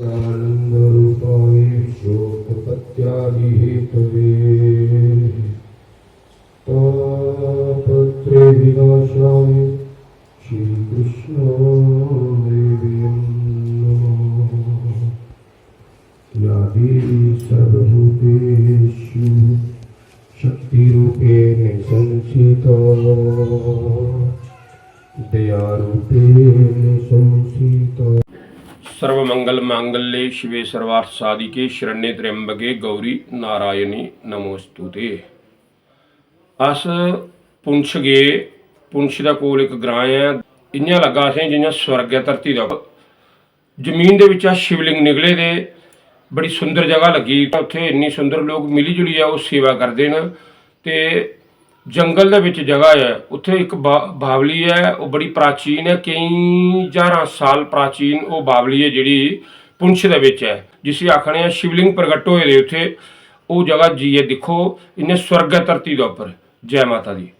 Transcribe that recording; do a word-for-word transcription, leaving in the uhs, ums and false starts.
आनन्दरूपाय शोकपत्यादिहेतवे। तापत्रय विनाशाय श्रीकृष्णाय वयं नमः। या देवी सर्वभूतेषु शक्तिरूपेण संस्थिता दयारूपेण संस्थिता। सर्वमंगल मांगल्ये शिवे सर्वार्थ साधिके शरण्ये त्र्यंबके गौरी नारायणी नमोस्तुते। अस पुंछ गे। पुंछ दे कोल इक ग्रां ऐ। इ'यां लग्गा असें जि'यां स्वर्ग ऐ धरती दा। जमीन दे बिच्चा शिवलिंग निकले दे। बड़ी सुंदर जगह लग्गी। उत्थै इन्नी सुंदर, लोक मिली जुलियै ओह् सेवा करदे न। ते जंगल दे बिच जगह ऐ, उत्थै इक बा-, बावली ऐ, ओह् बड़ी प्राचीन ऐ, केईं ज्हारां साल प्राचीन ओह् बावली ऐ जेह्ड़ी पुंछ दे बिच ऐ, जिसी आखने आं शिवलिंग प्रगट होए दे उत्थै। ओह् जगह जाइयै दिक्खो, इ'यां स्वर्ग ऐ धरती दे उप्पर। जै माता दी।